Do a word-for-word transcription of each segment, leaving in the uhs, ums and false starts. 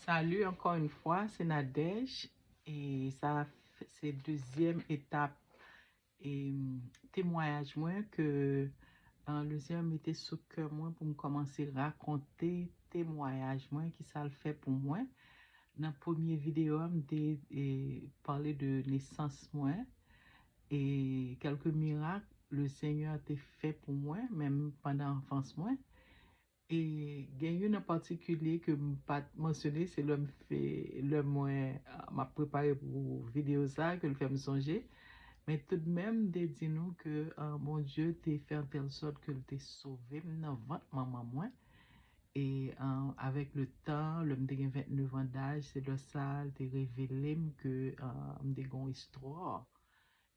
Salut encore une fois, c'est Nadège. E sa f- se dezyèm etap e, temwayaj mwen ke uh, Lezè mete sou kè mwen pou m kòmanse rakonte temwayaj mwen, ki sa l fè pou mwen. Nan premye videyo a, m te e, pale de nesans mwen e kèlke mirak le Senyè te fè pou mwen, menm pandan anfans mwen. E gen youn an patikilye ke m pa t mansyone, se lè m fè, lè mwen, ah, m ap prepare pou videyo sa a, ke l fè m sonje. Men toudmenm, m te di nou ke ah, Bondye te fè an tèl sòt ke l te sove m nan vant manman mwen. E ah, avèk le tan, lè m te gen ventnèf an daj, se lè sa a, l te revele m ke ah, m te gen yon istwa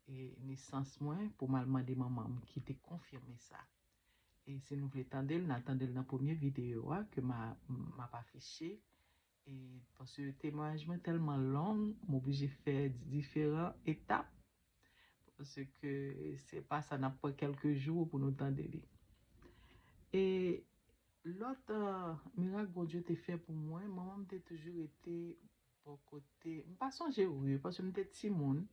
e nesans mwen pou m al mande manman m ki te konfime sa. E si nou vle tande l, n al tande l nan premye videyo a ke m a- m ap afiche. E paske temwayaj mwen tèlman long, m oblije fè diferan etap. Paske se pa sa n ap pran kèlke jou pou nou tande li. E lòt ah, mirak Bondye te fè pou mwen, manman m te toujou rete bò kote. M pa sonje wi, paske m te timoun.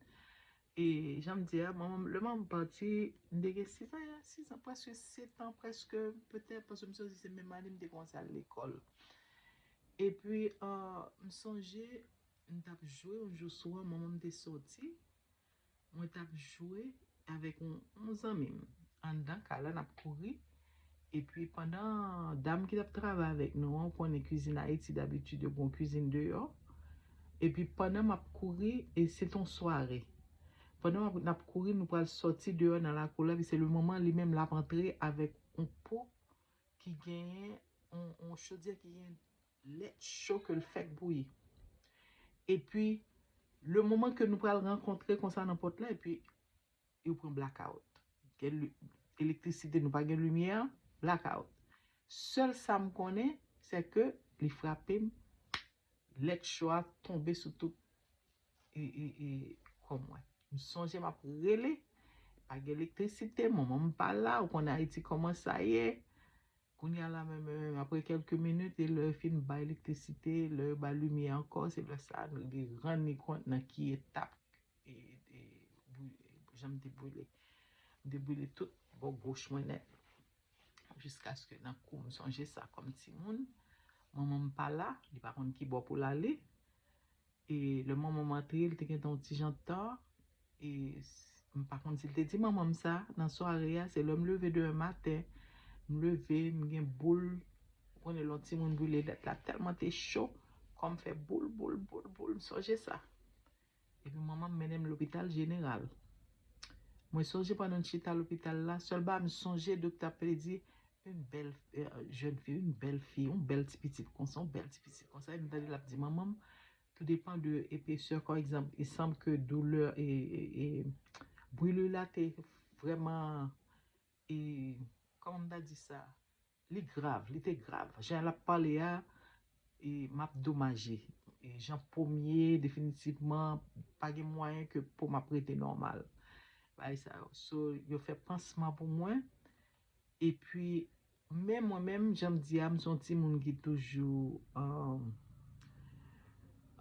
E jan m di a, manman, lè manman m pati, m te gen sis an, sis an, prèske sèt an, prèske, petèt, paske m sonje se menm ane m te kòmanse al lekòl. Epi, ah, m sonje, m t ap jwe yon jou swa, manman m te sòti, mwen t ap jwe avèk yon, yon zanmi m anndan kay la, n ap kouri. Epi pandan dam ki t ap travay avèk nou an, ou konnen kwizin Ayiti, dabitid yo gon kwizin deyò. Epi pandan m ap kouri, e se t on sware. Pandan m ap, n ap kouri, nou pral sòti deyò nan lakou la, epi se le moman li menm l ap antre avèk yon po ki genyen, yon, yon chodyè ki gen lèt cho ke l fèk bouyi. Epi, le moman ke nou pral rankontre konsa nan pòt la, epi yo pran blackout. Gen li- elektrisite, nou pa gen limyè, blackout. Sèl sa m konnen, se ke li frape m, lèt cho a tonbe sou tout e, e, e, kò mwen. M sonje m ap rele, pa gen elektrisite, manman m pa la, ou konnen Ayiti kòman sa ye. Kounye a la menm, menm, apre kèlke minit, e lè yo fin bay elektrisite, lè yo bay limyè ankò, se lè sa a nou li rann li kont nan ki etap e, e, bri- jan m te brile. M te brile tout bò goch mwen nèt. Jiskaske nan kou, m sonje sa kòm timoun. Manman m pa la, li pa konn ki bò pou l ale. E lè manman m antre, li te gentan yon ti jan ta. E s- m pa konn si l te di manman m sa, nan sware a, se lè m leve demen maten, m leve, m gen boul, ou konnen lè yon timoun brile, lèt la tèlman te cho, kò m fè boul, boul, boul, boul, m sonje sa. Epi manman m mennen m lopital jeneral. Mwen sonje pandan n chita lopital la, sèl bagay m sonje, doktè ap pale di, une belle euh, jeune fille, une belle fille, yon bèl ti pitit konsa, yon bèl ti pitit konsa. Epi m tande l ap di manman m, tout depan de epesè kò, egzanp, il semble que douleur e, e, e brûlure la te vrèman, e, kòman m ta di sa? Li grav, li te grav. Jan l ap pale a, e, m ap domaje. E, jan po m ye, definitivman, pa gen mwayen ke po m ap rete nòmal. Bagay sa yo. So, yo fè pansman pou mwen. Epi, men mwen menm, jan m di a, m se yon timoun ki toujou, um,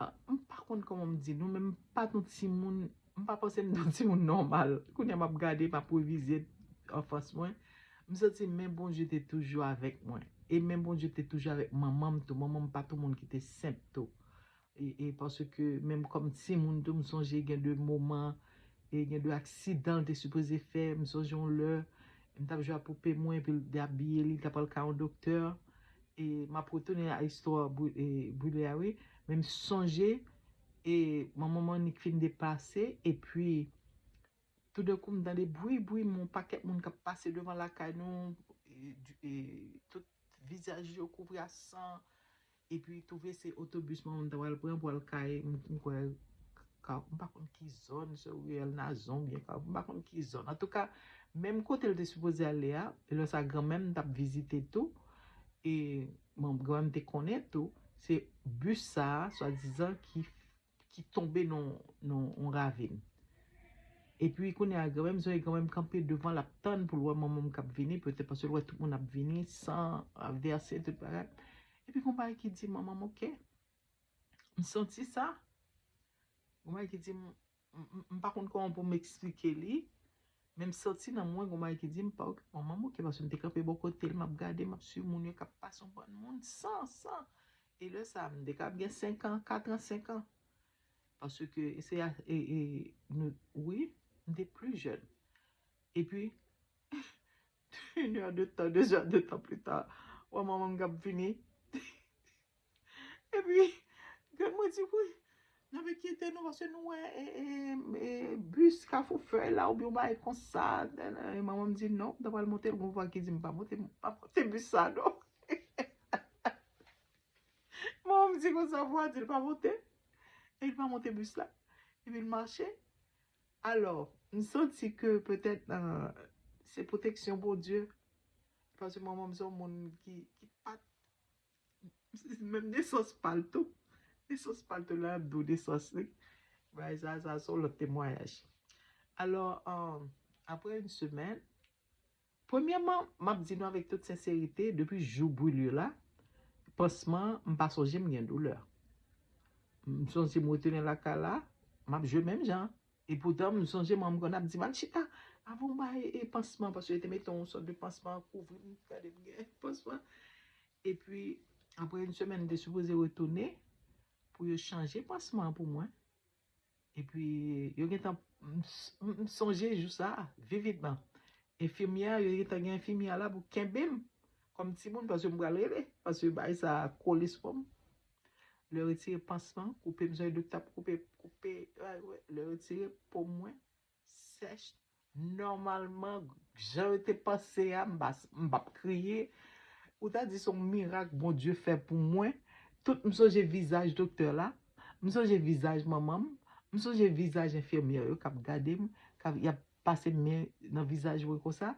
ah, m pa konn kòman m di nou, men m pa t yon timoun, m pa panse m t yon timoun nòmal. Kounye a m ap gade, m ap revize anfans mwen, m santi men Bondye te toujou avèk mwen. E men Bondye te toujou avèk manman m tou. Manman m pa t yon moun ki te senp tou. E, e paske menm kòm timoun tou, m sonje gen de moman, e gen de aksidan l te sipoze fè. M sonje yon lè, m t ap jwe ak poupe mwen, epi l dezabiye li, l t ap al kay yon doktè. E m ap retounen a istwa bri- e, brile a, wi. Men m sonje, e manman m annik fin deplase, epi toudenkou m tande bri, bri, yon pakèt moun k ap pase devan lakay nou, e, di- e, tout vizaj yo kouvri ak san, epi twouve se otobis manman m ta pral pran pou al kay, m m kwè, ka- m pa konn ki zòn, se riyèl Nazon oubyen ka- m pa konn ki zòn. Antouka, menm kote l te sipoze ale a, e lè sa granmè m t ap vizite tou, e bon, granmè m te konnen tou, se bis sa a, swadizan, ki ki tonbe nan nan yon ravin. Epi kounye a, granmè m, sonje granmè m kanpe devan, l ap tann pou l wè manman m k ap vini, petèt paske l wè tout moun ap vini, san ap vèse, tout bagay. Epi gon bagay ki di manman m, oke. M santi sa. Yon bagay ki di m, m, m, m pa konn kòman pou m eksplike li. Men m santi nan mwen, yon bagay ki di m, pa okipe manman m, oke, paske m te kanpe bò kote l, m ap gade, m ap swiv moun yo k ap pase yon bann moun, san, san. E lè sa, m te ka gen senk an, kat an, senk an. Paske se, e, e, nou, wi, m te pli jèn. Epi, une heure de temps, deux heures de temps plus tard, wè manman m k ap vini. Epi, gad mwen di, wi, n ap enkyete nou paske nou wè e, e, e, bis Kafou Fèy la oubyen yon bagay konsa. E manman m di, non, m ta pral monte l, gon vwa ki di m pa monte, pa monte bis sa, non. Manman m di konsa, vwa di l pa monte. E l pa monte bis la. Epi l mache. Alò, m santi ke petèt, euh, se pwoteksyon Bondye. Paske manman m se yon moun ki, ki pa t, menm nesans pa l tou. Nesans pa l tou, lè l ap di w nesans li. Bagay sa, sa se yon lòt temwayaj. Alò, euh, apre yon semèn, premyèman, m ap di nou avèk tout senserite, depi jou brilye la, pansman, m pa sonje m gen doulè. M sonje m retounen lakay la, m ap jwe menm jan. E poutan, m sonje manman m konn ap di m, "Al chita, avan w bay e pansman," paske yo te mete yon sòt de pansman kouvri m, gade m gen pansman. Epi, apre yon semèn, m te sipoze retounen pou yo chanje pansman an pou mwen. Epi, yo gentan, m, m, m sonje jou sa a, vividman. Enfimyè, yo gentan gen enfimyè la pou kenbe m kòm timoun, paske m pral rele, paske bagay sa a kole sou kò m. Lè yo retire pansman, koupe m, jan doktè ap koupe, koupe, ay, wè, lè yo retire po mwen, sèch, nòmalman, jan yo te panse a, m pa, m p ap kriye. Ou ta di se yon mirak Bondye fè pou mwen. Tout, m sonje vizaj doktè la, m sonje vizaj manman m, m sonje vizaj enfimyè yo k ap gade m, k ap, y ap pase men nan vizaj mwen konsa.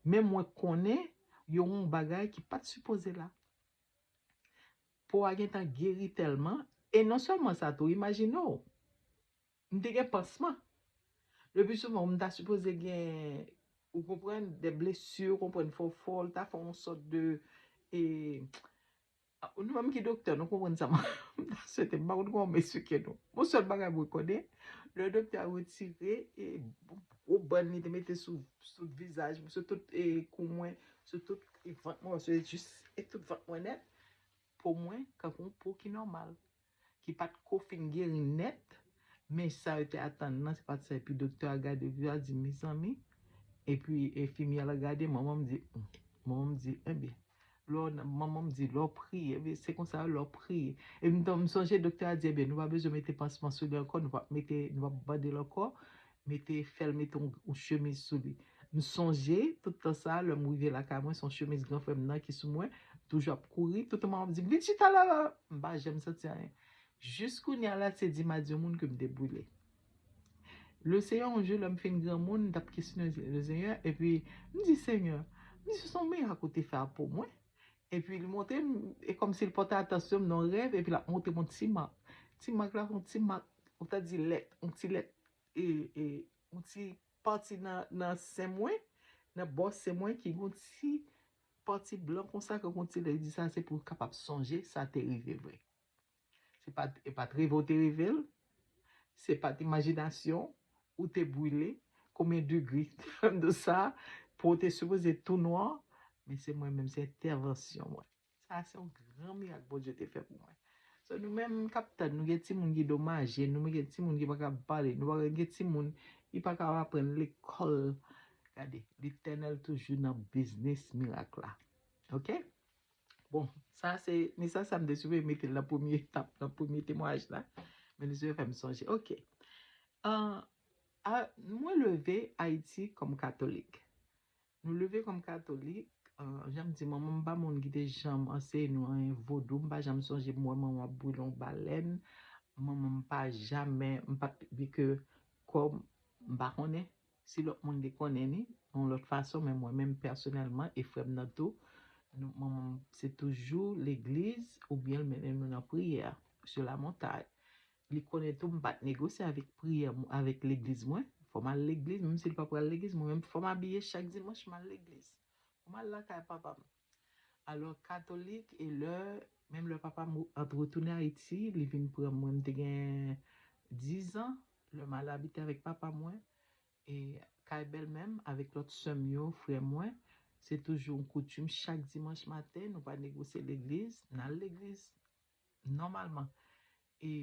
Men mwen konnen yo yon bagay ki pa t sipoze la. Po a gentan geri tèlman. E non sèlman sa tou, imajine w, m te gen pansman. Le pli souvan, m ta sipoze gen, ou konprann, de blesi, ou konprann, fò, fò, l ta fè yon sòt de, e, nou menm ki doktè, nou konprann sa m ta swete, m pa konn kòman m esplike nou. Yon sèl bagay mwen konnen, lè doktè a retire, e, gwo bann li te mete sou, sou vizaj mwen, sou tout, e, kou mwen, sou tout, e, vant mwen, paske jis, e tout vant mwen nèt, po mwen, kankou yon po ki nòmal, ki pa t ko fin geri nèt, men sa yo te atann nan, se pa t sa. Epi doktè a gade, epi a di, "Mezanmi." Epi enfimyè la gade, manman m di, hmm. Manman m di, "Ebyen, lè w nan," manman m di, "Lè w priye, ebyen, se konsa, lè w priye." Epi m, m sonje doktè a di, "Ebyen, nou pa bezwen mete pansman sou li ankò, nou p ap mete, nou p ap bande l ankò." Mete, fè l mete yon, yon chemiz sou li. M sonje, tout tan sa, lè m rive lakay mwen, se yon chemiz gran frè m nan ki sou mwen, toujou ap kouri, tout tan m ap di, "Vin chita la, la." M pa janm santi anyen. Jis kounye a la, se di m a di yon moun ke m te brile. Le Seyè, yon jou, lè m fin granmoun, m t ap kesyone Le Seyè, epi m di, "Seyè," m di, "se yon mirak ou te fè a pou mwen." Epi li montre m, e kòmsi li pote atansyon m nan yon rèv, epi l ap montre m yon ti mak. Ti mak la, yon ti mak, ou ta di lèt, yon ti lèt, e, e, yon ti pati nan, nan sen mwen, nan bò sen mwen, ki gon ti pati blan konsa, ke gon ti lè, li di sa, se pou w kapab sonje, sa te rive vre. Se pa t, e pa t reve w te reve l, se pa t imajinasyon, ou te brile, konbyen degre de sa, po w te sipoze tou nwa, men se mwen menm, se entèvansyon mwen. Sa se yon gran mirak Bondye te fè pou mwen. So, nou menm k ap tann, nou gen timoun ki domaje, nou gen timoun ki pa ka pale, nou pa gen timoun ki pa ka aprann lekòl. Gade, Letènèl toujou nan biznis mirak la. Oke? Bon, sa se mesaj sa m te sipoze mete l nan premye etap, nan premye temwayaj la. Men li sipoze fè m sonje. Oke. Ah, ah, mwen leve Ayiti kòm katolik. Nou leve kòm katolik. Ah, jan m di, manman m pa moun ki te janm anseye nou anyen vodou. M pa janm sonje m wè manman ap brile yon balèn. Manman m pa jamè, m pa t, byenke kòm m pa konnen si lòt moun te konnen li yon lòt fason, men mwen menm pèsonèlman e frè m nan tou, nou, manman m se toujou legliz oubyen l mennen nou nan priyè sou lamontay. Li konnen tou m pa t negosye avèk priyè m, avèk legliz mwen. Fò m al legliz, menm si l pa pral legliz, mwen menm fò m abiye chak dimanch, m al legliz. Fò m al lakay papa m. Alò, katolik, e lè Menm lè papa m ant retounen Ayiti, li vin pran mwen, m te gen diz an, lè m al abite avèk papa mwen, e kay bèlmè m, avèk lòt sè m yo, frè mwen, se toujou yon koutim, chak dimanch maten, nou pa negosye legliz, n al legliz nòmalman. E,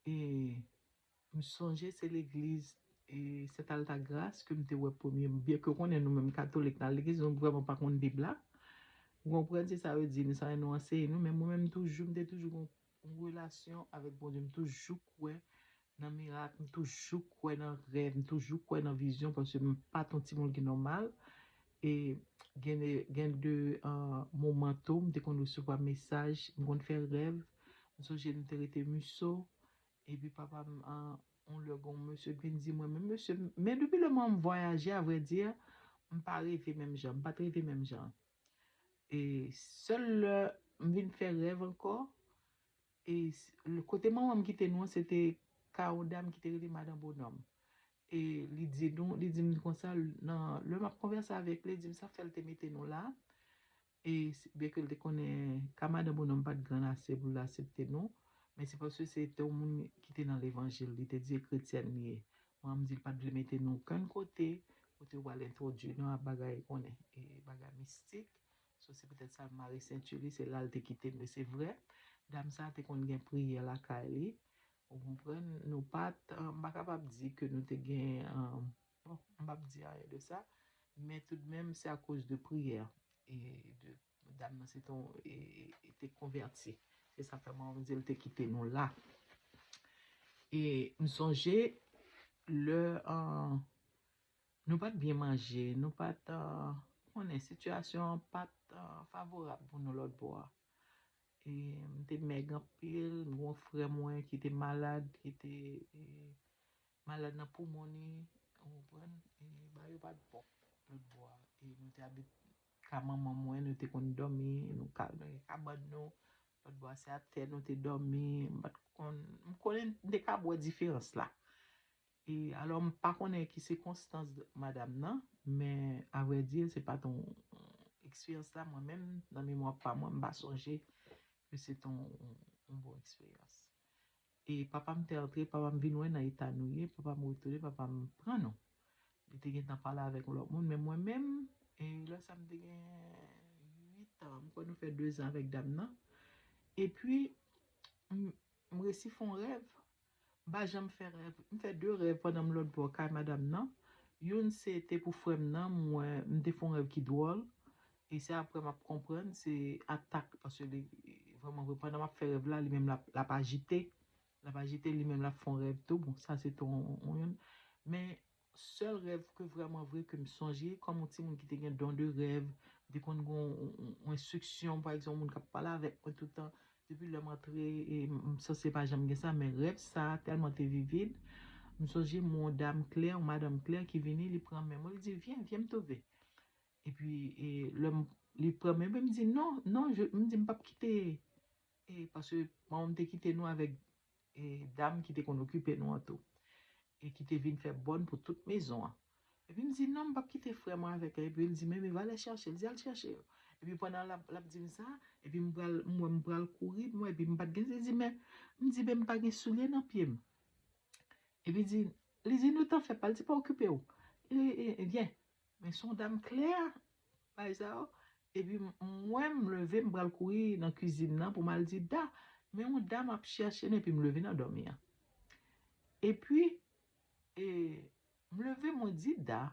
e m sonje se legliz e Sent Altagras ke m te wè premye, byen ke w konnen nou menm katolik nan legliz, nou vrèman pa konn Bib la. Ou konprann, se sa yo di, nou sa yo nou anseye nou, men mwen menm toujou, m te toujou gon, gon relasyon avèk Bondye, m toujou kwè nan mirak, m toujou kwè nan rèv, m toujou kwè nan vizyon, paske m pa t yon timoun ki nòmal. E gen de, gen de uh, moman tou, m te konn resevwa mesaj, m konn fè rèv. M sonje m te rete Miso, epi papa m, uh, yon lè gon mesye k vin di mwen, men mesye, men depi lè mwen m vwayaje, avrèdi, m pa reve menm jan, m pa t reve menm jan. E sèl lè m vin fè rèv ankò, e kote manman m kite nou an, se te kay yon dam ki te rele Madan Bonòm. E li di nou, li di m konsa, nan, lè m ap konvèse avèk li, li di m sa fè l te mete nou la. E byen ke l te konnen kay Madan Bonòm pa t gran ase pou l aksepte nou, men se paske se te yon moun ki te nan levanjil, li te di e kretyèn li ye. Mwen, m di l pa t vle mete nou okenn kote, kote w al entwodui nou a bagay konnen, e bagay mistik. So, se petèt sa l mare senti li, se la l te kite nou. Se vre, dam sa te konn gen priyè lakay li. Ou konprann? Nou pa t, uh, m pa kapab di ke nou te gen, uh, bon, m p ap di anyen de sa, men toudmenm, se akoz de priyè e de dam nan se te, e, e te konvèti. Se sa fè mwen di l te kite nou la. E m sonje lè, uh, nou pa t byen manje, nou pa t, uh, konnen sitiyasyon an pa t, uh, favorab pou nou lòt bò a. E m te mèg anpil, m gen yon frè mwen ki te malad, ki te, e, malad nan poumon li, ou konprann? E bagay yo pa t bon lòt bò a. E nou te abite kay manman mwen, nou te konn dòmi, nou ka, nou gen kabann nou, lòt bò a se atè nou te dòmi, m pa t konn, m konnen m te ka wè diferans la. E alò, m pa konnen ki sikonstans madanm nan, men avrèdi, se pa t yon eksperyans la, mwen menm, nan memwa pa mwen, m pa sonje ke se t yon, yon bon eksperyans. E papa m te antre, papa m vin wè nan eta nou ye, papa m retounen, papa m pran nou. Li te gentan pale avèk yon lòt moun, men mwen menm, e lè sa m te gen uit an, m kwè nou fè de zan avèk dam nan. Epi, m, m resi fè yon rèv, m pa janm fè rèv. M fè de rèv pandan m lòt bò kay madanm nan. Youn se te pou frè m nan, mwen, m te fè yon rèv ki dwòl. E se apre m ap konprann, se atak, paske li, vrèman vre, pandan m ap fè rèv la, li menm l ap, l ap ajite. L ap ajite, li menm l ap fè yon rèv tou. Bon, sa se te yon, yon, youn. Men, sèl rèv ke vrèman vre ke m sonje, kòm yon timoun ki te gen don de rèv, m te konn gen yon, yon, yon enstriksyon, pa egzanp, yon moun k ap pale avèk mwen toutan, depi lè m antre, e m, m sanse pa janm gen sa, men rèv sa tèlman te vivid. M sonje m wè yon dam Klè, yon madanm Klè ki vini, li pran men mwen, li di, "Vyen, vyen m twouve." Epi, e, lè m, li pran men mwen, m di, "Non, non," je, m di, "M p ap kite." E, paske manman m te kite nou avèk, e, dam ki te konn okipe nou an tou. E ki te vin fè bòn pou tout mezon an. Epi m di, "Non, m p ap kite frè mwen avèk li." Epi l di, "Men, men, va lè chèche." L di, "Al chèche yo." Epi pandan l ap, l ap di m sa, epi m pral, m wè m pral kouri, m wè, epi m pa t gen, li di, "Men," m di, "Men m pa gen soulye nan pye m." Epi di, li di, "Nou t ap fè pa," l di, "Pa okipe w." E, e, e, byen. Men se yon dam Klè, bay sa yo. Epi m, mwen, m leve, m pral kouri nan kwizin nan pou m al di Da, "Men yon dam ap chèche nou," epi m leve nan dòmi an. Epi, e, m leve, mwen di Da,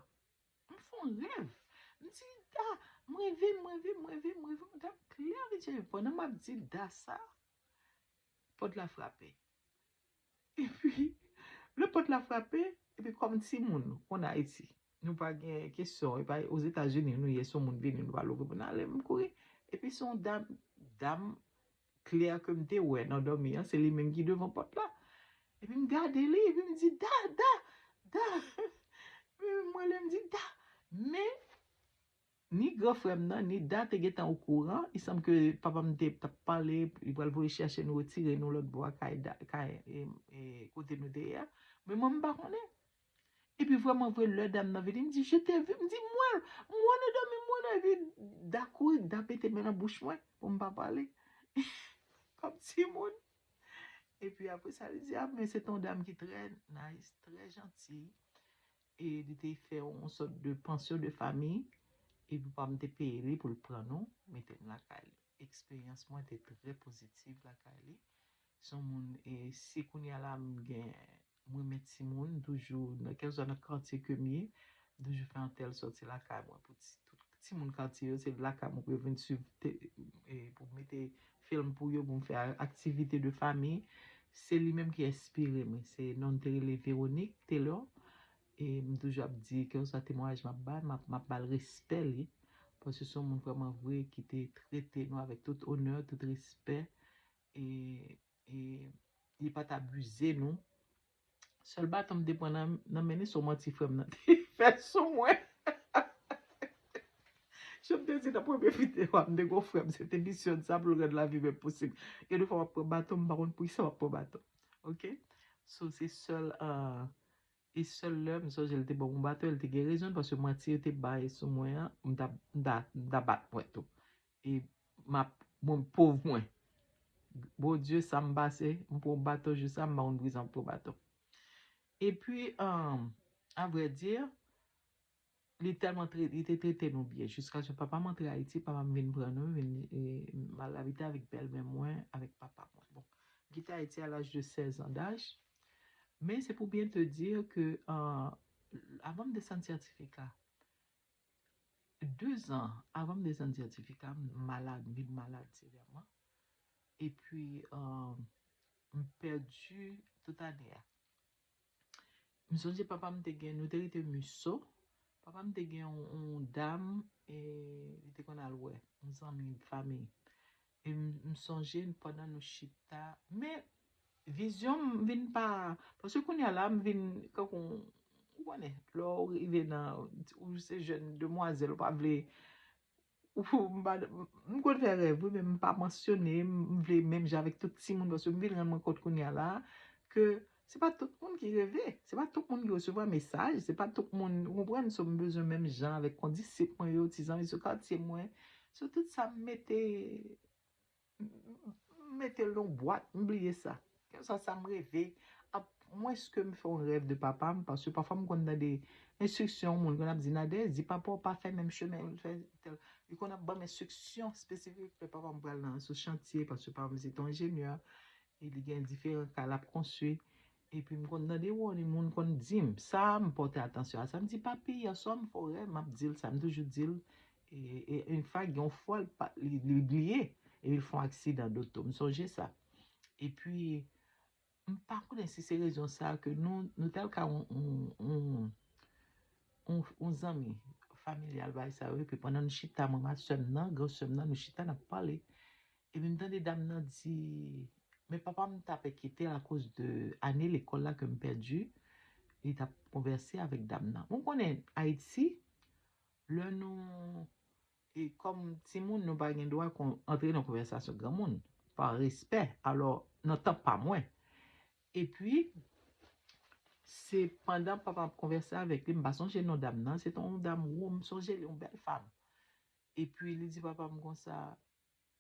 m fè yon rèv. M di, "Da, m reve, m reve, m reve, m reve, yon dam Klè vin chèche m." Pandan m ap di Da sa, pòt la frape. Epi, lè pòt la frape, epi kòm timoun, konn Ayiti, nou pa gen kesyon, e pa Ozetazini nou ye, se yon moun vini, nou pa louvri pou n ale, m kouri. Epi se yon dam, dam Klè ke m te wè nan dòmi an, se li menm ki devan pòt la. Epi m gade li, epi m di, "Da, Da, Da." Epi m rele, m di, "Da." Men, ni gran frè m nan, ni Da te gentan okouran. I sanm ke papa m te t ap pale, li pral voye chèche nou, retire nou lòt bò a kay Da, kay, e, e, kote nou te ye a. Men mwen, m pa konnen. Epi vrèman vre, lè dam nan vini, m di, "Je t'ai vu," m di, "M wè l, m wè l nan dòmi, m wè l." Epi da kouri, da mete men nan bouch mwen pou m pa pale. Kòm timoun. Epi apre sa, li di, ah, men se ton dam ki trè nice, trè janti. E li te fè yon sòt de pansyon de fanmi. Epi pa m te peye li pou l pran nou, mete n lakay li. Eksperyans mwen te trè pozitiv lakay li. Se yon moun, e si kounye a la m gen, m renmen timoun, m toujou, nan kèlkeswa nan katye ke m ye, m toujou fè yon tèl sòti lakay mwen pou ti, tout timoun katye yo, se lakay mwen pou yo vin swiv, e pou mete film pou yo, pou m fè aktivite de fanmi. Se li menm ki enspire mwen. Se non l te rele Veronique Taylor. E m toujou ap di, kèlkeswa temwayaj m ap bay, m ap, m ap ba l respè li. Paske se yon moun vrèman vre ki te trete nou avèk tout onè, tout respè. E, e li pa t abize nou. Sèl baton m te pran nan, nan men li, se yon manti frè m nan te fè sou mwen. Jan m te di nan premye videyo a, m te gon frè m, se te misyon sa pou l rann lavi m enposib. Gen de fwa m ap pran baton, m pa konn poukisa m ap pran baton. Oke? So, se sèl, ah, e sèl lè m sonje l te ban m yon baton, l te gen rezon l, paske manti yo te bay sou mwen an, m ta, m ta, m ta bat mwen tou. E m ap, mwen pòv mwen. Bondye, sa m pase, m pran baton jou sa, m pa konn brize, m pran baton. Epi, um, a vrè di, li tèlman tre-, li te trete nou byen. Jiskaske papa m antre Ayiti, papa m vin pran nou, vin, e, m al abite avèk bèlmè mwen, avèk papa mwen. Bon, m kite Ayiti a laj de sèz an daj. Men se pou byen te di ke, uh, avan m desann sètifika, de zan avan m desann sètifika, m malad, m vin malad seryèman. Epi, uh, m pèdi tout ane a. M sonje papa m te gen, nou te rete Miso. Papa m te gen yon, yon dam, e li te konn al wè, yon zanmi fanmi. E m, m sonje pandan nou chita, men vizyon m vin pa, paske kounye a la, m vin kankou, ou konnen, lè w rive nan, ou se jèn demwazèl, ou pa vle, ou, m pa, m konn fè rèv, wi, men m pa mansyone, m vle menm jan avèk tout timoun, paske m vin rann mwen kont kounye a la, ke se pa tout moun ki reve, se pa tout moun ki resevwa mesaj, se pa tout moun, ou konprann, so m bezwen menm jan avèk kondisip mwen yo, ti zanmi sou katye mwen, so tout sa m mete, m mete l nan bwat, m bliye sa. Kèlkeswa sa m reve, a mwens ke m fè yon rèv de papa m, paske pafwa m konn tande enstriksyon, moun konn ap di, Nadège, di papa w pa fè menm chemen l fè tèl. Li konn ap ban m enstriksyon espesifik, lè papa m pral nan, sou chantye, paske papa m se te yon enjenyè, e li gen diferan kay l ap konstwi. Epi m konn tande warning, moun konn di m sa, m pòte atansyon a sa. M di, papi, yèswa m fè w rèv, m ap di l sa, m toujou di l. E, e, enfak, gen yon fwa, l pa, li, li bliye, epi l fè yon aksidan doto. M sonje sa. Epi, m pa konnen si se rezon sa ke nou, nou t al ka yon, yon, yon, yon, yon zanmi familyal, bagay sa yo, epi pandan nou chita, mwen, ma sè m nan, gran sè m nan, nou chita, n ap pale. Epi m tande dam nan di, men papa m t ap enkyete akoz de ane lekòl la ke m pèdi. Li t ap konvèse avèk dam nan. Bon, konnen Ayiti, lè nou, e kòm timoun, nou pa gen dwa kon-, antre nan konvèsasyon granmoun, pa respè. Alò, nan tan pa mwen. Epi, se pandan papa m ap konvèse avèk li, m pa sonje non dam nan, se te yon dam wo, m sonje li, yon bèl fanm. Epi, li di papa m konsa,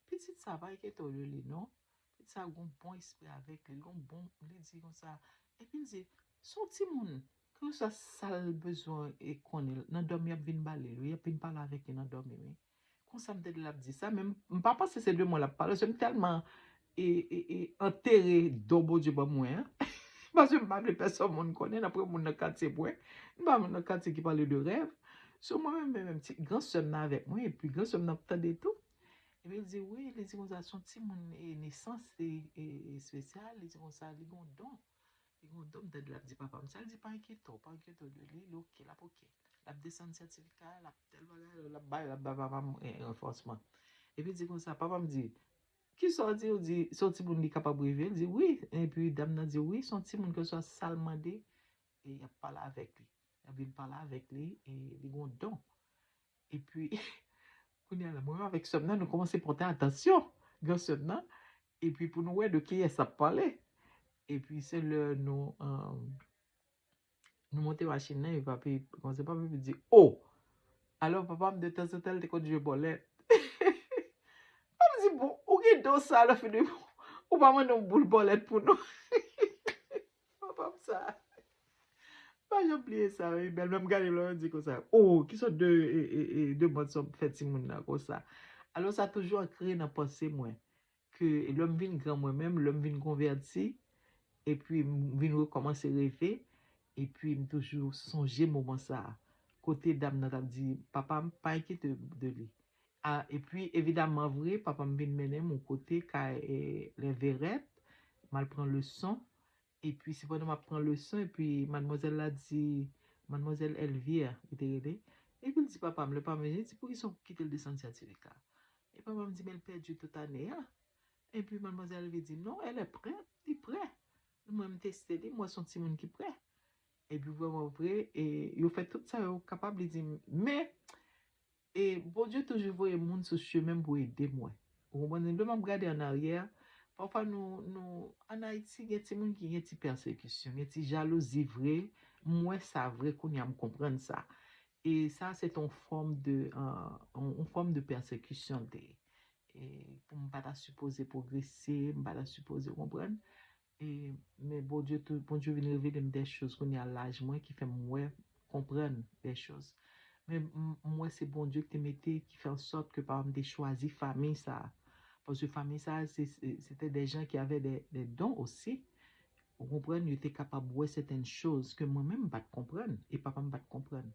pitit sa, pa enkyete w de li, non. Pitit sa gon bon espri avèk li, gon bon, li di konsa. Epi l di, se yon timoun, kèlkeswa sa l bezwen e konnen, nan dòmi y ap vin ba li, wi, y ap vin pale avèk li nan dòmi, wi. Konsa m tande l ap di sa, men m, m pa panse se de mwen l ap pale, se m tèlman e, e, e, antere don Bondye ban mwen an. Paske m pa vle pèsòn moun konnen, n ap wè moun nan katye mwen. M pa moun nan katye ki pale de rèv. So mwen menm, menm, menm ti gran sè m nan avèk mwen, epi gran sè m nan ap tande tou. Epi l di, wi, li di konsa, se yon timoun e nesans e, e, e espesyal, li di konsa, li gon don. Li gon don, m tande l ap di papa m sa, l di, pa enkyete w, pa enkyete w de li, li oke, l ap oke. L ap desann sètifika, l ap tèl bagay, l ap bay, l ap bay papa m, e, ranfòsman. Epi l di konsa, papa m di, kisa w di? Ou di, se yon timoun li kapab rive? L di, wi. Epi dam nan di, wi, se yon timoun kèlkeswa sa l mande, e y ap pale avèk li. Y ap vin pale avèk li, e li gon don. Epi, kounye a la, mwen menm avèk sè m nan, nou kòmanse pòte atansyon gran sè m nan. Epi pou nou wè de kiyès ap pale. Epi se lè nou, um, nou monte machin nan, epi papi, kòmanse papi di, o! Alò, papa m de tanzantan, l te konn jwe bòlèt. Papa m di, "Bon, ou gen don sa, lè fini, ou pa mande yon boul bòlèt pou nou." Papa m sa. Pa janm bliye sa, wi. Bèlmè m gade lè yo di konsa, "Oh, ki sòt de, e, e, e, de mòd sa w fè timoun nan konsa?" Alò, sa toujou ankre nan panse mwen. Ke lè m vin gran mwen menm, lè m vin konvèti, epi m vin rekòmanse reve, epi m toujou sonje moman sa a. Kote dam nan t ap di, "Papa m, pa enkyete w de li." A, epi, evidaman vre, papa m vin mennen m yon kote kay, e, lè Verèt, m al pran leson. Epi, se pandan m ap pran leson, epi madmwazèl la di, madmwazèl Elvire, li te rele. Epi l di papa m, lè papa m vini, li di, "Poukisa w kite l desann sètifika?" E papa m di, "Men l pèdi tout ane a." Epi madmwazèl Elvire di, "Non, elle est prête, li prè." Mwen, m teste li, m wè se yon timoun ki prè. Epi vrèman vre, e yo fè tout sa yo kapab, li di, "Men, e Bondye toujou voye moun sou chemen m pou ede mwen." Ou konprann? Lè m ap gade an aryè, pafwa nou, nou, ann Ayiti, gen timoun ki gen ti pèsekisyon, gen ti jalouzi vre. M wè sa vre, kounye a m konprann sa. E sa, se te yon fòm de, euh, yon, yon fòm de pèsekisyon l te ye. E pou m pa ta sipoze pwogrese, m pa ta sipoze konprann. E, men Bondye tou, Bondye vin revele m de choz kounye a laj mwen ki fè m wè, konprann de choz. Men m, m wè se Bondye ki te mete, ki fè an sòt ke papa m te chwazi fanmi sa a. Paske fanmi sa a, se, se, se te de jan ki avè de, de don osi. Ou konprann, yo te kapab wè sèten choz ke mwen menm m pa t konprann, e papa m pa t konprann.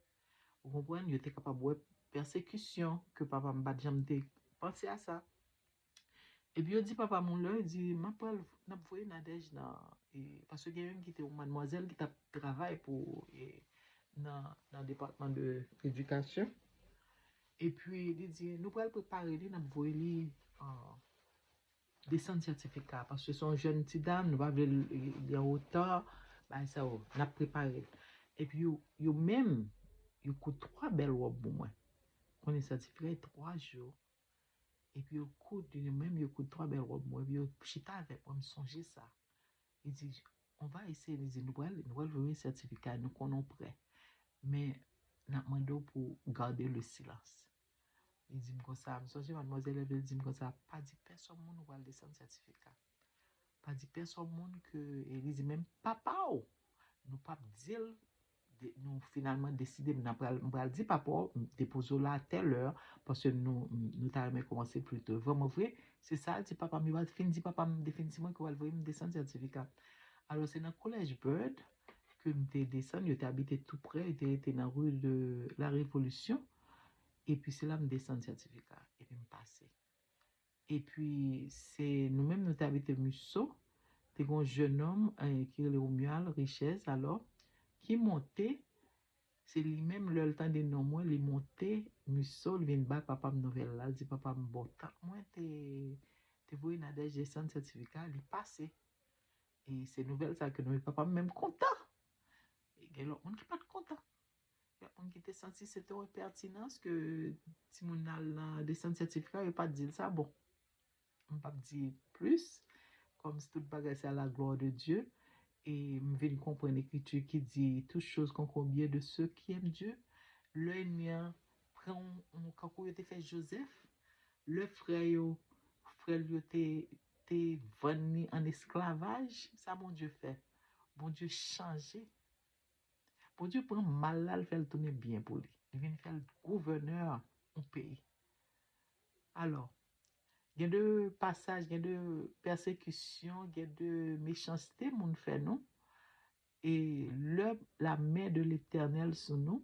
Ou konprann, yo te kapab wè pèsekisyon ke papa m pa t janm te panse a sa. Epi yo di papa m yon lè, yo di, "M ap pral, n ap voye Nadège nan," e, paske gen youn ki te yon madmwazèl ki t ap travay pou, e, nan, nan depatman de ledikasyon. Epi li di, "Nou pral prepare li, n ap voye li, euh, desann sètifika, paske se yon jèn ti dam, nou pa vle li, li an reta, bagay sa yo, n ap prepare l." Epi yo, yo menm, yo koud twa bèl wòb pou mwen. Konnen sètifika e twa jou. Epi yo koud, yo menm, yo koud twa bèl wòb mwen, epi yo chita avèk mwen, m sonje sa. Li di, "On va essayer," li di, "Nou pral, nou pral voye sètifika, nou konnen w prè. Men, n ap mande w pou w garde le silence." Li di m konsa, m sonje madmwazèl Elvire di m konsa, "Pa di pèsonn moun ou pral desann sètifika. Pa di pèsonn moun ke," e li di, "Menm papa w, nou p ap di l, de, nou finalman deside, m pral, m pral di papa w, m depoze w la a tèl è, paske nou, nou ta renmen kòmanse pli to." Vrèman vre, se sa l di papa m, yo pa t fin di papa m definitivman ke yo pral voye m desann sètifika. Alò, se nan kolèj Byrd ke m te desann, yo te abite tou prè, yo te rete nan rue de la Révolution, epi se la m desann sètifika, epi m pase. Epi, se nou menm, nou te abite Musso, te gen yon jennonm, eh, ki rele Romuald Richez, alò, ki monte, se li menm, lè l tande non mwen, li monte Musso, li vin bay papa m nouvèl la, li di, "Papa m, bon, tant mwen te, te voye Nadège desann sètifika, li pase." E se nouvèl sa ke nou, papa m menm kontan. E gen lòt moun ki pa t kontan. Gen moun ki te santi se te yon enpètinans ke timoun al nan desann sètifika, yo pa t di l sa. Bon, m p ap di plis, kòm si tout bagay se à la gloire de Dieu. E m vin konprann ekriti ki di, "Toutes choses concourent au bien de ceux qui aiment Dieu." Lè ènmi an pran yon, yon, kankou yo te fè Jozèf, lè frè yo, frè l yo te, te vann li an esklavaj, sa Bondye fè? Bondye chanje. Bondye pran mal la, l fè l tounen byen pou li. Li vin fè l gouvènè yon peyi. Alò, gen de pasaj, gen de pèsekisyon, gen de mechanste moun fè nou. E lè la men de Letènèl sou nou,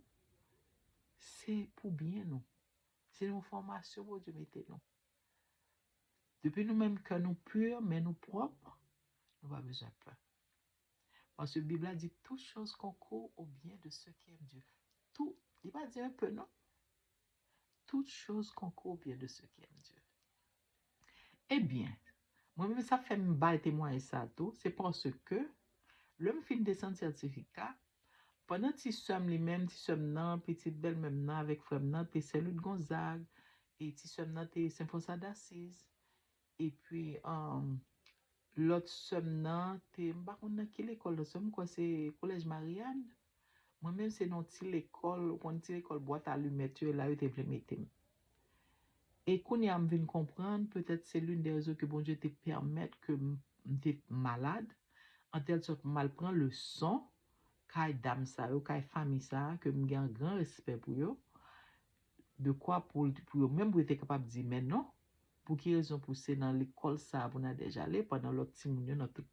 se pou byen nou. Se yon fòmasyon Bondye mete nou. Depi nou menm kè nou pi, men nou pwòp, nou pa bezwen pè. Paske Bib la di, "Toutes choses concourent au bien de ceux qui aiment Dieu." Tout, li pa di un peu, non. "Toutes choses concourent au bien de ceux qui aiment Dieu." Ebyen, mwen menm sa fè m bay temwayaj sa tou, se paske lè m fin desann sètifika, pandan ti sè m li menm, ti sè m nan, pitit bèlmè m nan avèk frè m nan te Saint Louis de Gonzague, e ti sè m nan te Saint François d'Assise. Epi, um, lòt sè m nan te, m pa konn nan ki lekòl lòt sè m, m kwè se Kolèj Marianne. Mwen menm se nan ti lekòl, ou konn ti lekòl bwat alimèt yo, la yo te vle mete m. E kounye a m vin konprann, petèt se l'une des raisons ke Bondye te pèmèt ke m, m te malad, an tèl sòt m al pran leson kay dam sa yo, kay fanmi sa, ke m gen an gran respè pou yo, de kwa pou, pou yo menm pou yo te kapab di, men non, pou ki rezon pou se nan lekòl sa pou Nadège ale, pandan lòt timoun yo nan tout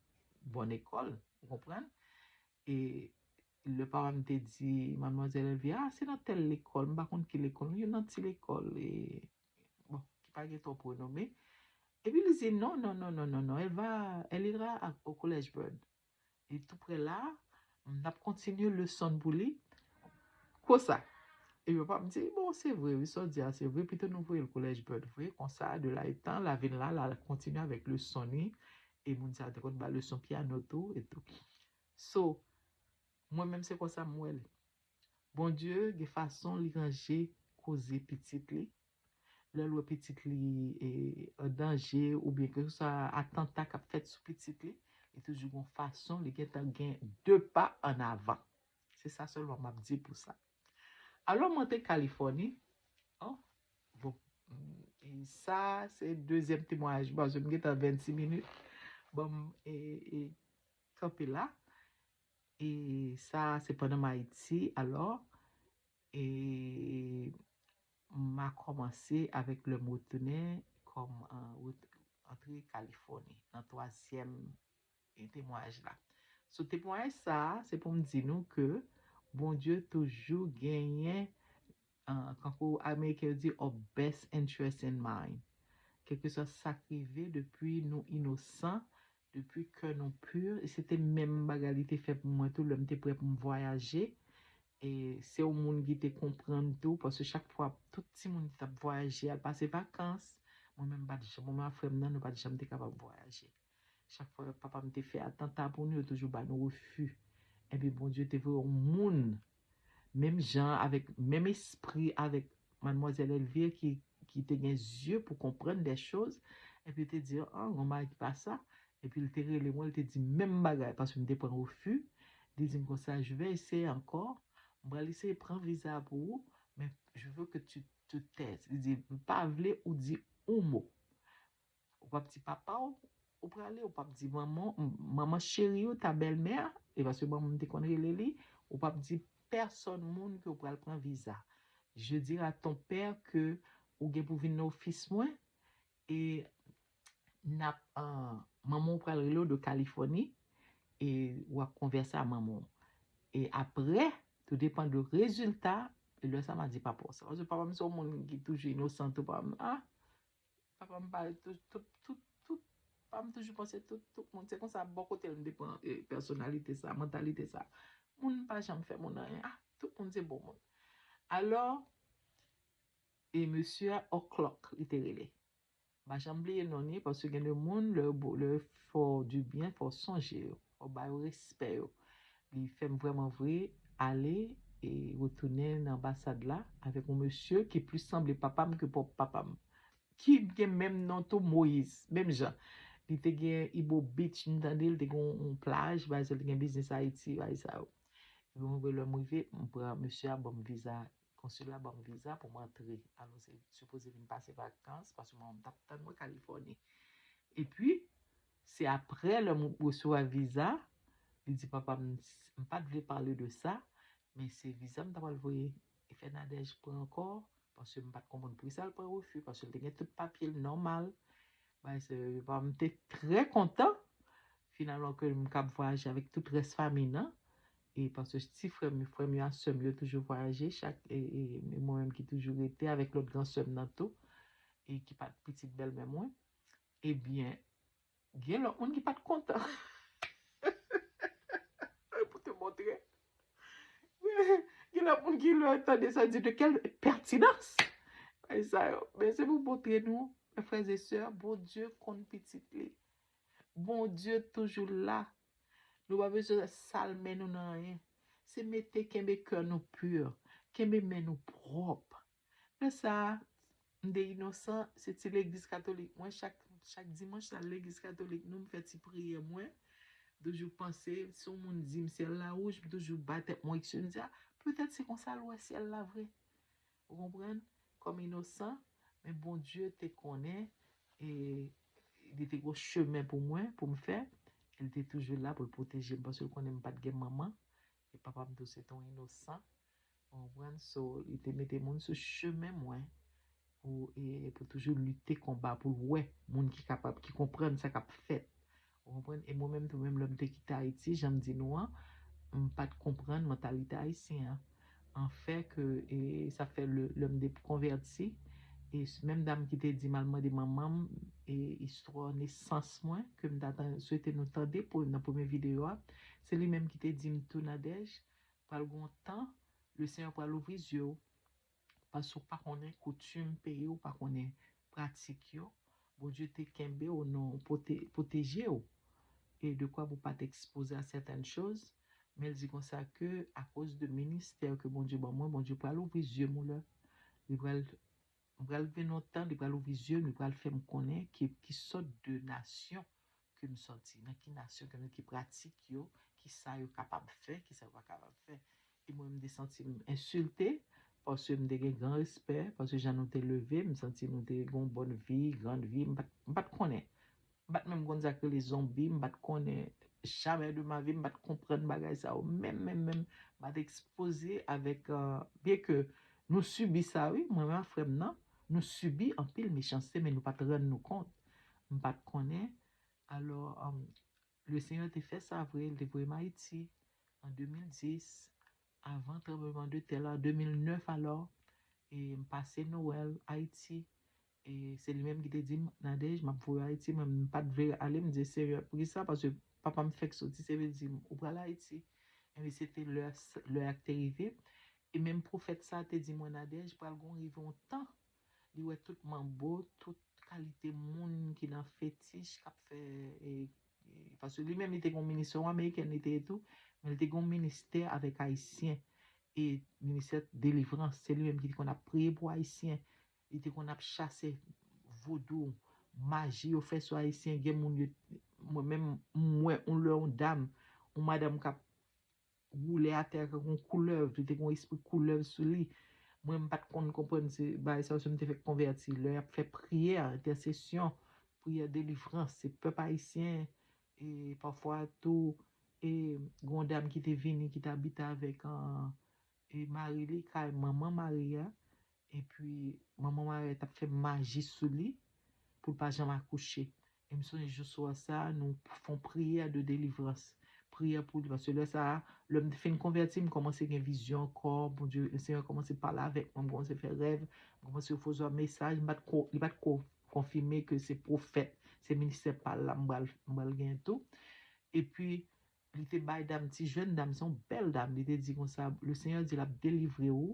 bon lekòl, ou konprann? E lè papa m te di, Madmwazèl Elvira, ah, se nan tèl lekòl, m pa konn ki lekòl, youn nan ti lekòl, e, bon, ki pa gen twòp renome. Epi li di, non, non, non, non, non, non, elle va, elle ira à- au collège Byrd. E tou prè la, n ap kontinye leson pou li. Konsa. Epi papa m di, bon, se vre, wi, sa w di a, se vre, pito nou voye l collège Byrd, vre, konsa, de la etan, la vin la, la kontinye avèk leson li, e moun sa te konn ba leson pyano tou, e tou. So, mwen menm se konsa m wè li. Bondye gen fason li ranje koze pitit li. Lè l wè pitit li e, an danje oubyen kèlkeswa atanta k ap fèt sou pitit li, li toujou gon fason, li gentan gen de pa an avan. Se sa sèlman m ap di pou sa. Alò, m antre Kalifòni. Oh, bon. E sa, se dezyèm temwayaj. Bon, m gentan vennsis minit. Bon, e, e, kanpe la. E sa, se pandan m Ayiti, alò, e m a kòmanse avèk lè m retounen kòm an, ret- antre Kalifòni, nan twazyèm e, temwayaj la. So, temwayaj sa a, se pou m di nou ke Bondye toujou genyen, an, kankou Ameriken yo di, our best interest in mind. Kèlkeswa sa k rive, depi nou inosan, depi kè nou pur, e se te menm bagay li te fè pou mwen tou, lè m te prè pou m vwayaje. E se yon moun ki te konprann tou, paske chak fwa, tout timoun ki t ap vwayaje, al pase vakans, mwen menm, m pa t janm, mwen menm ak frè m nan, nou pa t janm te kapab vwayaje. Chak fwa papa m te fè atanta pou nou, yo toujou ba nou refi. Epi Bondye te voye yon moun, menm jan avèk, menm espri avèk Madmwazèl Elvire ki, ki te gen zye pou konprann de choz. Epi te di, ah, yon bagay ki pa sa. Epi l te rele mwen, l te di menm bagay, paske m te pran refi. Li di m konsa, je vais essayer encore. M pral eseye pran viza pou ou, men je veux que tu te taise. Li di, m pa vle ou di yon mo. Ou p ap di papa w, ou prale, ou p ap di manman, manman cheri w, ta bèlmè, e paske manman m te konn rele li, ou p ap di pèsòn moun ke w pral pran viza. Je dirai à ton père que ou gen pou vin nan ofis mwen, e n ap, ah, manman w pral rele w de Kalifòni, e w ap konvèse a manman w. E apre, tou depann de rezilta, e lè sa m a di papa w sa. Paske papa m se yon moun ki toujou inosan tou, papa m, ah, papa m pa tout, tout, tout, tout, papa m toujou panse tout, tout moun. Se konsa, bò kote l, m te pran, e, pèsonalite sa, mantalite sa. Moun pa janm fè moun anyen. Ah, tout moun se bon moun. Alò, e mesye a O'Clock, li te rele. M pa janm bliye non li, paske gen de moun, lè yo bo-, lè yo fè w dibyen, fò w sonje yo, fò w ba yo respè yo. Li fè m vrèman vre ale e retounen nan anbasad la avèk yon mesye ki plis sanble papa m ke pwòp papa m. Ki gen menm non tou, Moyiz, menm jan. Li te gen Ibo Beach, m tande l te gen yon, yon plaj, bagay sa, li te gen biznis Ayiti, bagay sa yo. Epi mwen, lè m rive, m pran mesye a ban m viza, konsila ban m viza pou m antre. Alò, se sipoze vin pase vakans, paske manman m t ap tann mwen Kalifòni. Epi, se apre, lè m resevwa viza, li di papa m, m pa t vle pale de sa, men se viza m ta pral voye e fè Nadège pran ankò, paske m pa t konprann poukisa l pran refi, paske l te gen tout papye l nòmal. Bagay sa yo, papa m te trè kontan, finalman, ke m kab vwayaje avèk tout rès fanmi nan. E paske ti frè m, frè m yo ak sè m yo toujou vwayaje, chak, e, e, e mwen menm ki toujou rete avèk lòt gran sè m nan tou, e ki pa t pitit bèlmè mwen. Ebyen, gen lòt moun ki pa t kontan. Pou te montre. Gen lòt moun ki lè tande sa, di, de quelle pertinence? Bagay sa yo. Men se pou montre nou, mes frères et sœurs, Bondye konn pitit li. Bondye toujou la. Nou pa bezwen sal men nou nan anyen. Se mete kenbe kè nou pur, kenbe men nou pwòp. Lè sa a, m te inosan, se ti legliz katolik mwen, chak, chak dimanch, nan legliz katolik nou, m fè ti priyè mwen. toujou panse, si yon moun di m syèl la wouj, m toujou bay tèt mwen eksplize, m di, "Ah, petèt se konsa l wè syèl la vre." Ou konprann? Kòm inosan, men Bondye te konnen, e li te gen chemen pou mwen, pou m fè. Li te toujou la pou l pwoteje m, paske l konnen m pa t gen manman. E papa m tou se te yon inosan. Ou konprann? So, li te mete moun sou chemen mwen pou, e, pou toujou lite konba, pou l wè moun ki kapab, ki konprann sa k ap fèt. Ou konprann? E mwen menm tou, menm lè m te kite Ayiti, jan m di nou an, m pa t konprann mantalite ayisyen an. An fè ke, e, sa fè lè, lè m te konvèti, e s-, menm dam ki te di m al mande manman m, e, istwa nesans mwen, ke m ta tan-, swete nou tande pou, nan premye videyo a, se li menm ki te di m tou, Nadège, pral gon tan, Lesenyè pral ouvri zye w, paske w pa konnen koutim peyi w, w pa konnen pratik yo. Bondye te kenbe w, non, pwote-, pwoteje w. E dekwa pou w pa t ekspoze a sètèn choz. Men l di konsa ke, akoz de ministè ke Bondye ban mwen, Bondye pral ouvri zye m, ou lè. Li pral, m pral gen yon tan, li pral ouvri zye m, li pral fè m konnen ki, ki sòt de nasyon ke m sòti, nan ki nasyon ke m, ki pratik yo, ki sa yo kapab fè, ki sa yo pa kapab fè. E mwen, m te santi m ensilte, paske m te gen gran respè, paske jan nou te leve, m santi nou te gen yon bòn vi, grann vi, m pa t, m pa t konnen. M pa t menm konn sa k rele zonbi, m pa t konnen jamè de ma vi, m pa t konprann bagay sa yo. Menm, menm, menm, m pa t ekspoze avèk, euh, byen ke nou sibi sa, wi, mwen menm ak frè m nan, nou sibi anpil mechanste, men nou pa t rann nou kont. M pa t konnen. Alò, um, Lesenyè te fè sa vre, li te voye m Ayiti an de mil dis, avan tranbleman de tè la, de mil nèf alò, e m pase Nwèl Ayiti, e se li menm ki te di m, Nadège, m ap voye w Ayiti, mwen m pa t vle ale, m di, Senyè, poukisa? Paske papa m fèk soti, se li di m, ou pral Ayiti. Ebyen, se te lè, lè a te rive. E menm pwofèt sa te di mwen, Nadège, pral gon rive yon tan, li wè tout manbo, tout kalite moun ki nan fetich, k ap fè, e, e, paske li menm, li te gen yon ministè, yon amerikèn li te ye tou, men li te gen yon ministè avèk ayisyen. E ministè delivrans, se li menm ki te konn ap priye pou ayisyen. Li te konn ap chase vodou, maji yo fè sou ayisyen, gen moun yo, mwen menm, m wè yon lè yon dam, yon madanm k ap woule atè ak yon koulèv, li te gen yon espri koulèv sou li. Mwen, m pa t konn konprann se bagay sa yo, se m te fèk konvèti. Lè y ap fè priyè, entèsesyon, priyè delivrans, se pèp ayisyen, e pafwa tou, e gen yon dam ki te vini, ki te abite avèk, an, e mari li, kay manman mari a, epi manman mari a t ap fè maji sou li, pou l pa janm akouche. E m sonje jou swa sa, nou fè yon priyè de delivrans. Priyè pou li, paske lè sa a, lè m fin konvèti, m kòmanse gen vizyon ankò, Bondye, Lesenyè kòmanse pale avèk mwen, m kòmanse fè rèv, m kòmanse resevwa mesaj, m pa t ko, li pa t ko konfime ke se pwofèt, se ministè pa l la m pral, m pral gen tou. Epi, li te bay dam, ti jèn dam, se yon bèl dam, li te di konsa, Lesenyè di l ap delivre w,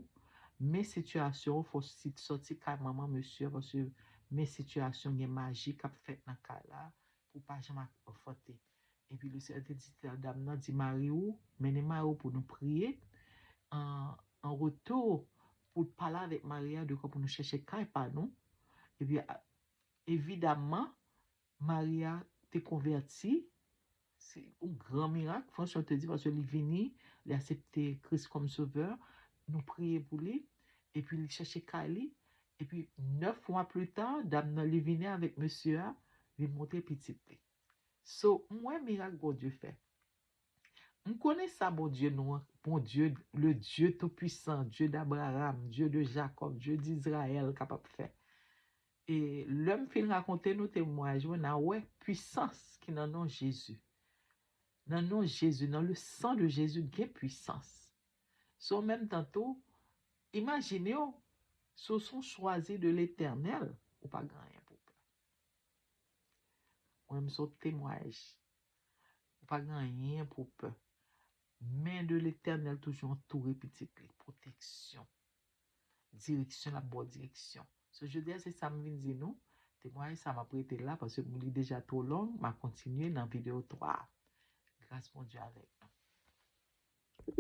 men sitiyasyon w, fò w si, sòti kay manman mesye a, paske men sitiyasyon, gen maji k ap fèt nan kay la, pou w pa janm ak-, anfante. Epi Lesenyè te di dam nan, di mari w, mennen mari w pou nou priye, an, an retou, pou l pale avèk mari a, dekwa pou nou chèche kay pa nou. Epi, a, evidamman, mari a te konvèti, se yon gran mirak, franchman, te di, paske li vini, li aksepte Kris kòm sovè, nou priye pou li, epi li chèche kay li, epi nèf mwa pli ta, dam nan, li vini avèk mesye a, li montre pitit li. So, m wè mirak Bondye fè. M konnen sa Bondye nou an, Bondye, le Dieu Tout-Puissant, Dieu d'Abraham, Dieu de Jacob, Dieu d'Israël kapab fè. E lè m fin rakonte nou temwayaj mwen, n a wè pwisans ki nan non Jezi. Nan non Jezi, nan le sang de Jésus, gen pwisans. So, an menm tan tou, imajine w, si w se yon chwazi de Letènèl, ou pa gen anyen pou w pè. Mwen, m se yon temwayaj. Ou pa gen anyen pou w pè. Men de Letènèl toujou antoure pitit li, pwoteksyon, direksyon, l ap ba w direksyon. So, jodi a, se sa m vin di nou. Temwayaj sa, m ap rete la, paske li deja twò long, m a kontinye nan videyo twa a. Gras Bondye avèk nou.